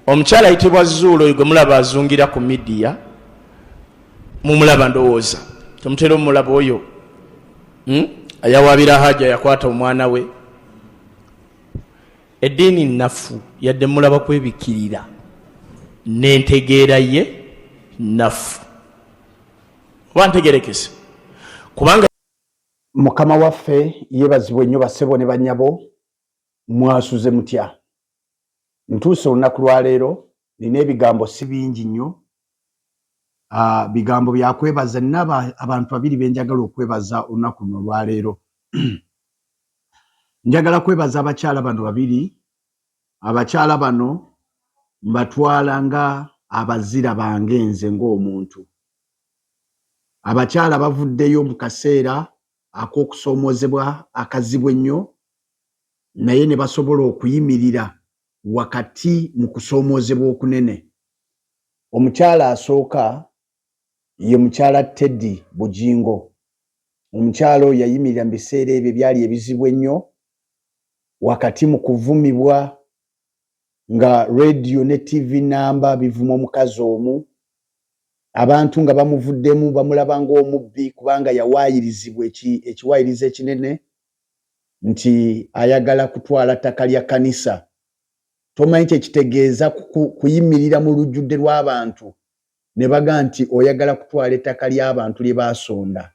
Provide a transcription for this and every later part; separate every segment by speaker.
Speaker 1: Omukyala ayitibwa Zuula oyo gwe mulaba azungira ku midiya, mumulaba ndowooza temutera omulaba oyo, Ayawabira Haja yakwata omwana we. Eddiini nnafu, yadde mulaba kwebikirira n'entegeera ye nnafu, oba ntegerekese kubanga
Speaker 2: Mukama waffe yeebazibwe nnyo. Bassebo ne bannyabo, mwasuze mutya? Ntuuse olunaku lwaleero nina ebigambo si bingi nnyo, bigambo byakwebaza. Nina abantu babiri benjagala okwebaza olunaku luno olwaleero. Njagala kwebaza abakyala bano babiri. Abakyala bano mbatwala nga abazira bange nze ng'omuntu. Abakyala bavuddeyo mu kaseera ak'okusoomoozebwa akazibu ennyo, naye ne basobola okuyimirira wakati mu kusoomoozebwa okunene. Omukyala asooka ye mukyala Teddy Bugingo. Omukyala oyo yayimirira mu biseera ebyo ebyali ebizibu ennyo, wakati mu kuvumibwa nga radio ne TV namba bivuma omukazi omu, abantu nga bamuvuddemu, bamulaba ng'omubbi, kubanga yawaayirizibwa ekiwaayirizo ekinene nti ayagala kutwala ttaka lya kkanisa. Tomanyi kyekitegeeza kuyimirira mu lujjudde lw'abantu ne baga nti oyagala kutwala ettaka ly'abantu lye baasonda.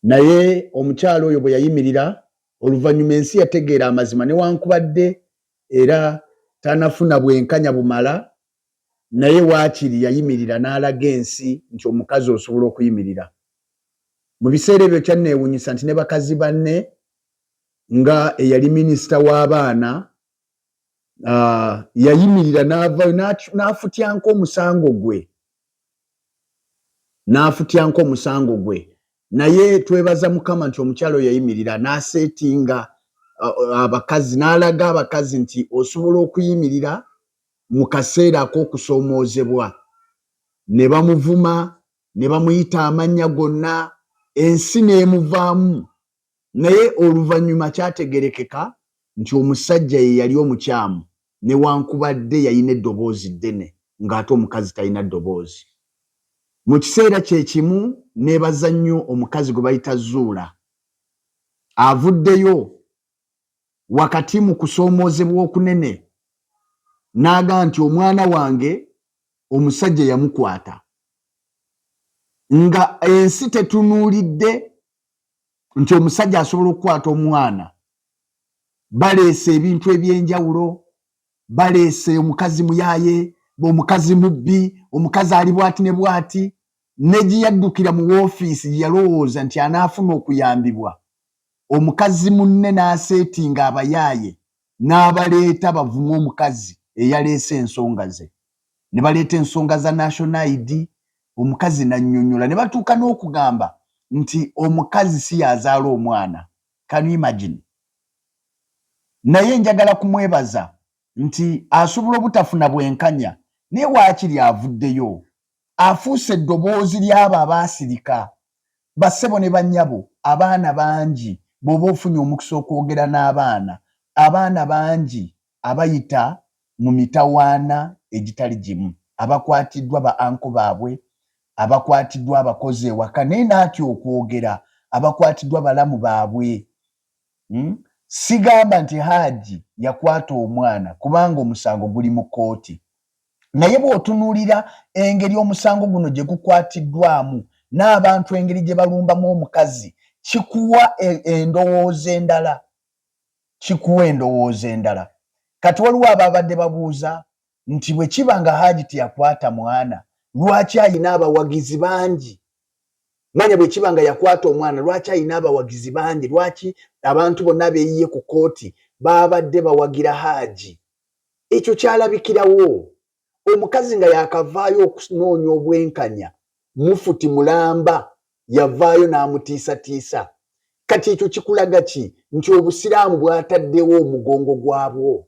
Speaker 2: Naye omukyala oyo bwe yayimirira, oluvannyuma ensi yategeera amazima, newankubadde era tanafuna bwenkanya bumala, naye waakiri yayimirira n'alaga ensi nti omukazi osobola okuyimirira. Mu biseera ebyo kyanneewuunyisa nti ne bakazi banne, nga eyali minisita w'abaana, yayimirira n'avaayo n'afutyanka omusango gwe, n'afutyanka omusango gwe. Naye twebaza Mukama nti omukyala oyo yayimirira n'aseetinga abakazi, n'alaga abakazi nti osobola okuyimirira mu kaseera ak'okusoomoozebwa. Ne bamuvuma ne bamuyita amannya gonna, ensi n'emuvaamu, naye oluvannyuma kyategerekeka nti omusajja ye yali omukyamu, newankubadde yalina eddoboozi ddene ng'ate omukazi talina ddoboozi. Mu kiseera kye kimu neebaza nnyo omukazi gwe bayita Zuula, avuddeyo wakati mu kusoomoozebwa okunene n'aga nti omwana wange omusajja yamukwata, nga ensi tetunuulidde nti omusajja asobola okukwata omwana. Baleese ebintu ebyenjawulo, baleese omukazi muyaaye, omukazi mubbi, omukazi ali bwati ne bwati. Ne gye yaddukira mu woofiisi gye yalowooza nti anaafuna okuyambibwa, omukazi munne n'aseetinga abayaaye n'abaleeta bavume omukazi eyaleese ensonga ze. Ne baleeta ensonga za national ID, omukazi nannyonnyola, ne batuuka n'okugamba nti omukazi si yazaala omwana. Can you imagine? Naye njagala kumwebaza nti asobola obutafuna bwenkanya, naye waakiri avuddeyo, afuuse eddoboozi ly'abo abaasirika. Bassebo ne bannyabo, abaana bangi, bw'oba ofunye omukisa okwogera n'abaana, abaana bangi abayita mu mitawaana egitali gimu, abakwatiddwa ba uncle baabwe, abakwatiddwa abakozi ewaka naye n'atya okwogera, abakwatiddwa balamu baabwe, Sigamba nti Haaji yakwata omwana, kubanga omusango guli mu kkooti, naye bw'otunuulira engeri omusango guno gye gukwatiddwamu n'abantu engeri gye balumbamu omukazi, kikuwa endowooza endala, kikuwa endowooza endala. Kati waliwo ababadde babuuza nti bwe kiba nga Haaji teyakwata mwana, lwaki ayina abawagizi bangi? Manya, bwe kiba nga yakwata omwana, lwaki ayina abawagizi bangi? Lwaki abantu bonna beeyiye ku kooti babadde bawagira Haaji? Ekyo kyalabikirawo omukazi nga yakavaayo okunoonya obwenkanya, mufuti mulamba yavaayo n'amutiisatiisa. Kati ekyo kikulaga ki? Nti obusiraamu bwataddewo omugongo gwabwo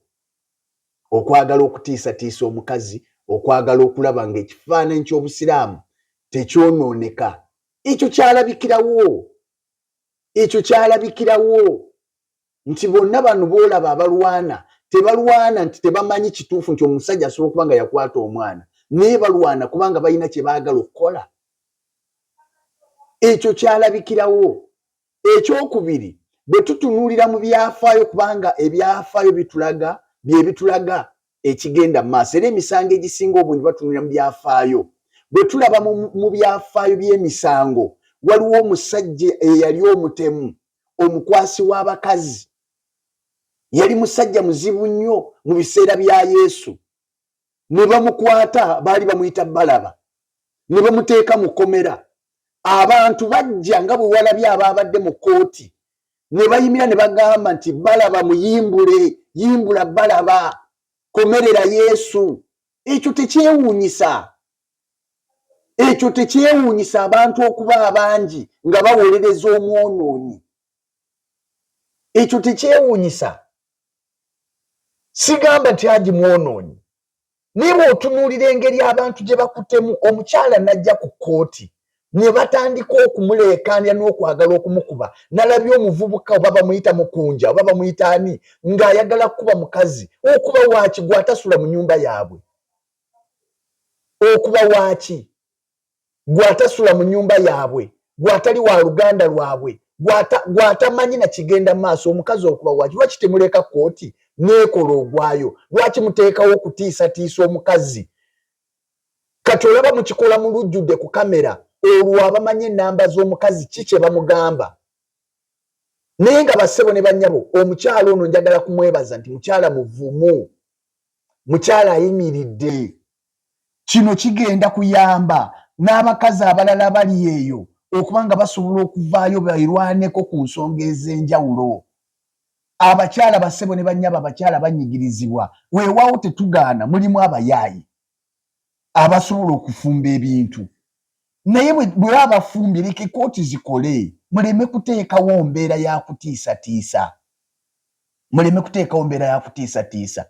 Speaker 2: okwagala okutiisatiisa omukazi, okwagala okulaba ng'ekifaananyi ky'obusiraamu tekyonooneka. Ekyo kyalabikirawo, ekyo kyalabikirawo nti bonna bano boolaba abalwana. Tebalwana nti tebamanyi kituufu nti omusajja asobola okuba nga yakwata omwana, naye balwana kubanga balina kye baagala okukola. Ekyo kyalabikirawo. Ekyokubiri, bwe tutunuulira mu byafaayo, kubanga ebyafaayo bitulaga bye bitulaga ekigenda mu maaso, era emisango egisinga obungi batunuulira mu byafaayo. Bwe tulaba mu byafaayo by'emisango, waliwo omusajja eyali omutemu, omukwasi w'abakazi. Yali musajja muzibu nnyo mu biseera bya Yesu. Ne bamukwata, baali bamuyita Balaba, ne bamuteeka mu kkomera. Abantu bajja nga bwe walabye abaabadde mu kkooti, ne bayimira ne bagamba nti, "Balaba muyimbule, yimbula Balaba, komerera Yesu." Ekyo tekyewuunyisa, ekyo tekyewuunyisa abantu okuba abangi nga bawolereza omwonoonyi. Ekyo tekyewuunyisa. Sigamba nti agi mwonoonyi, naye bw'otunuulira engeri abantu gye bakutemu omukyala n'ajja ku kkooti ne batandika okumuleekaanira n'okwagala okumukuba. Nalabye omuvubuka, oba bamuyita Mukunja oba bamuyita ani, ng'ayagala kukuba mukazi. Okuba waaki gwatasula mu nyumba yaabwe? Okuba waaki gwatasula mu nyumba yaabwe, gwatali wa luganda lwabwe, gwatamanyi na kigenda maaso? Omukazi okuba waaki? Lwaki temuleka kkooti neekola ogwayo? Lwaki muteekawo okutiisatiisa omukazi? Kati olaba mukikola mu lujjudde ku kamera, olwo abamanyi enamba z'omukazi ki kye bamugamba? Naye nga bassebo ne bannyabo, omukyala ono njagala kumwebaza nti mukyala muvumu, mukyala ayimiridde. Kino kigenda kuyamba n'abakazi abalala bali eyo okuba nga basobola okuvaayo bairwaneko ku nsonga ez'enjawulo. Abakyala, bassebo ne bannyabo, abakyala banyigirizibwa. Weewaawo, tetugaana mulimu abayaayi abasobola okufumba ebintu, naye bwe baba bafumbye, leka ekooti zikole. Muleme kuteekawo mbeera ya kutiisatiisa, muleme kuteekawo mbeera ya kutiisatiisa.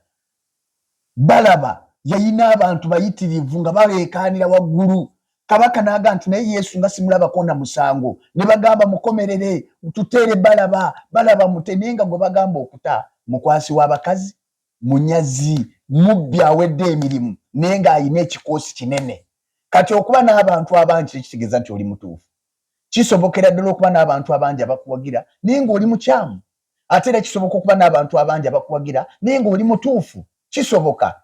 Speaker 2: Balaba yayina abantu bayitirivu nga baleekaanira waggulu. Kabaka n'agamba nti, "Naye Yesu nga simulabako na musango." Ne bagamba, "Mukomerere, tuteere Balaba, Balaba mute." Naye nga gwe bagamba okuta mukwasi w'abakazi, munyazi, mubbi, awedde emirimu, naye ng'ayina ekikoosi kinene. Kati okuba n'abantu abangi tekitegeeza nti oli mutuufu. Kisobokera ddala okuba n'abantu abangi abakuwagira naye ng'oli mukyamu. Ate era kisoboka okuba n'abantu abangi abakuwagira naye ng'oli mutuufu, kisoboka.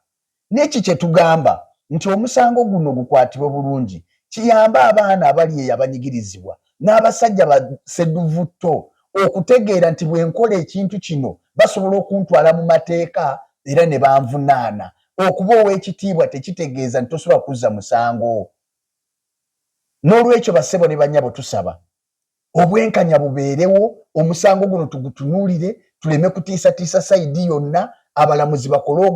Speaker 2: N'eki kye tugamba nti omusango guno gukwatibwe bulungi, kiyambe abaana abali eyo abanyigirizibwa n'abasajja baseduvutto okutegeera nti bwe nkola ekintu kino basobola okuntwala mu mateeka era ne banvunaana. Okuba ow'ekitiibwa tekitegeeza nti tosobola kuzza musango. N'olwekyo, bassebo ne bannyabo, tusaba obwenkanya bubeerewo, omusango guno tugutunuulire, tuleme kutiisatiisa side yonna, abalamuzi bakole.